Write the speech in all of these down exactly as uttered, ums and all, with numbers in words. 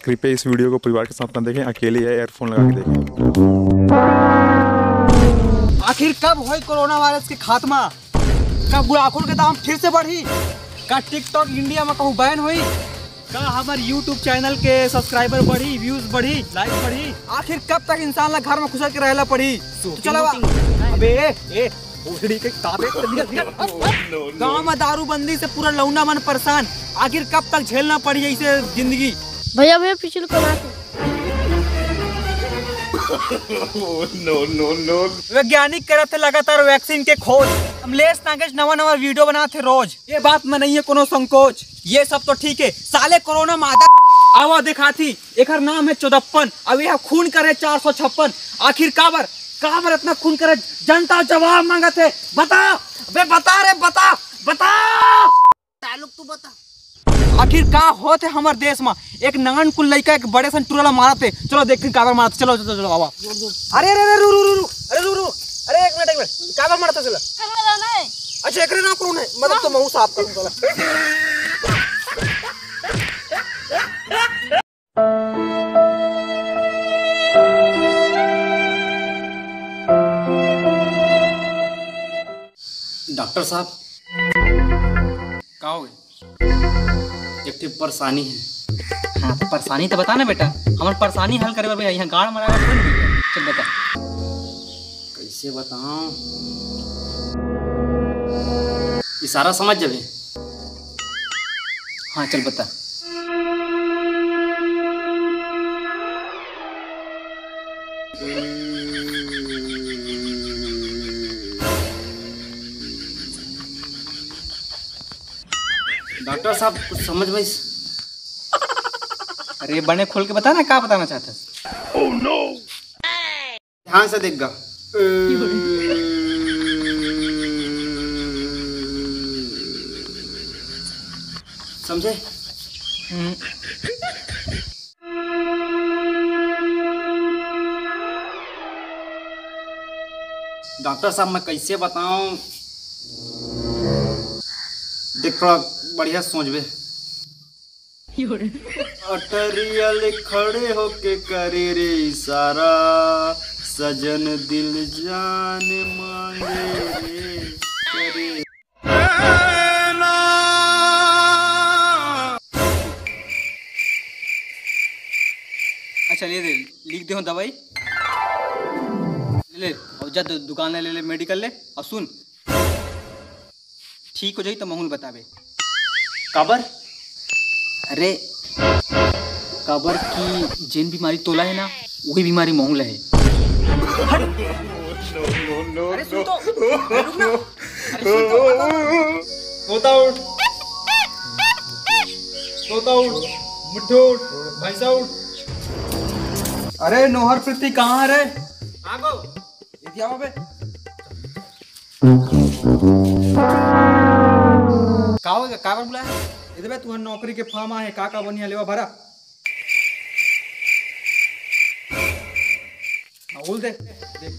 कृपया इस वीडियो को परिवार के साथ ना देखें, अकेले या ईयरफोन लगा के देखें। आखिर कब होई कोरोना वायरस के खात्मा? कब गुड़ाखुर के दाम फिर से बढ़ी? का TikTok इंडिया में कहूँ बैन होई? का हमर YouTube चैनल के सब्सक्राइबर बढ़ी, व्यूज बढ़ी, लाइक बढ़ी? आखिर कब तक इंसान ला घर में खुसर के रहला पड़ी? तो चला, अबे ए, ए, भोसड़ी के काबे। गांव में दारूबंदी से पूरा लौंडा मन परेशान। आखिर कब तक झेलना पड़ी ऐसे जिंदगी? भैया, भैया, पीछे लुको ना। वैज्ञानिक करत हे लगातार वैक्सीन के खोज। कमलेश नागेश नवा नवा वीडियो बनात हे रोज। ये बात में नहीं है कोनो संकोच। ये सब तो ठीक है, साले कोरोना मादा आवा दिखाती, एकर नाम है चोदप्पन। अब यह खून करे चार सौ छप्पन। आखिर काबर, काबर इतना खून करे? जनता जवाब मांगत है। बता बे, बता रे, बता, बता। डायलॉग तू बता। आखिर का होत है हमर देश में? एक नंगन कुल लइका एक बड़े सन टुरा ला मारत है। चलो देखते हैं काबर मारत है। चलो, चलो, चलो, आवा। अरे, अरे, अरे, रू, रू, रू, रू। अरे, रू, रू। अरे, एक मिनट, एक मिनट। काबर मारत है चला? अच्छा, एकरे नाम कौन है? मतलब तो महू साफ करूँ चला। डॉक्टर साहब, का हो गए? एक ठे परेशानी है। हाँ, परेशानी तो बता ना बेटा, हमर परेशानी हल करे बर भैया यहाँ गाड़ मराए बर थोड़ी ना। चल बता। कैसे बताऊं? इशारा समझ जाबे। हाँ, चल बता। डॉक्टर साहब, कुछ समझ में इस- अरे, बने खोल के बता ना, का बताना चाहता है? ध्यान से देख गा। समझे? हम्म। डॉक्टर साहब, मैं कैसे बताऊं? देख, थोड़ा बढ़िया सोचबे। अटरिया ले खड़े होके करे रे इशारा, सजन दिल जान मांगे रे, करे। अच्छा, ले दे, लिख दे हो दवाई। ले, ले, अब जा दु-, दुकान ले, ले, ले, मेडिकल ले, और सुन, ठीक हो जाई तो महूं ल बताबे। काबर? अरे, काबर कि जेन बीमारी तोला है ना, वही बीमारी महूं ल है। अरे सुन तो, अरे रुक ना। अरे सुन तो, तोता उठ, तोता उठ, मिट्ठू उठ, भैंसा उठ। अरे नोहर प्रीति कहाँ है रे? आगो। इधर आओ बे। का हो, काबर बुलाया है? इधर बे, तुहर नौकरी के फॉर्म आहे, का का बनिया लेवा भरा। हाँ, बोल दे। देख।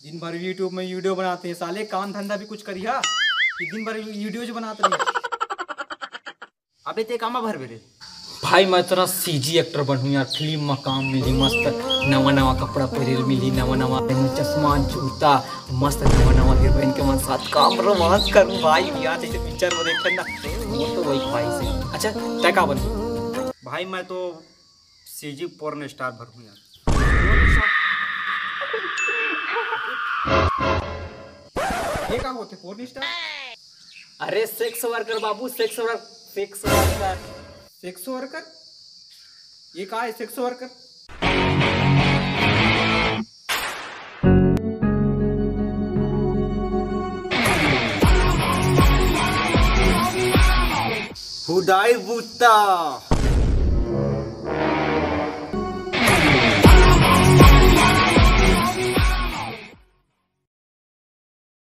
दिन भर YouTube में वीडियो बनाते हैं साले, काम धंधा भी कुछ करिहा कि दिन भर वीडियोज बनाते रहिहा। अबे ते कामा भर बेरे? भाई मैं तोरा सीजी एक्टर बनहूँ यार, फिल्म में काम मिली मस्त, नवा नवा कपड़ा पहरे ल मिली, नवा नवा चश्मा जूता, मस्त नवा नवा हीरोइन के मन साथ काम रोमांस करूँ भाई यार, जैसे पिक्चर में देखते ना, वो तो वही ख्वाहिश है। अच्छा तय का बनहूँ? भाई मैं तो सीजी पोर्न स्टार बनहूँ यार। ये का होते पोर्न स्टार? अरे सेक्स वर्कर बाबू, sex work, sex worker. Sex worker? ये का है सेक्स वर्कर? हुडाई बूता।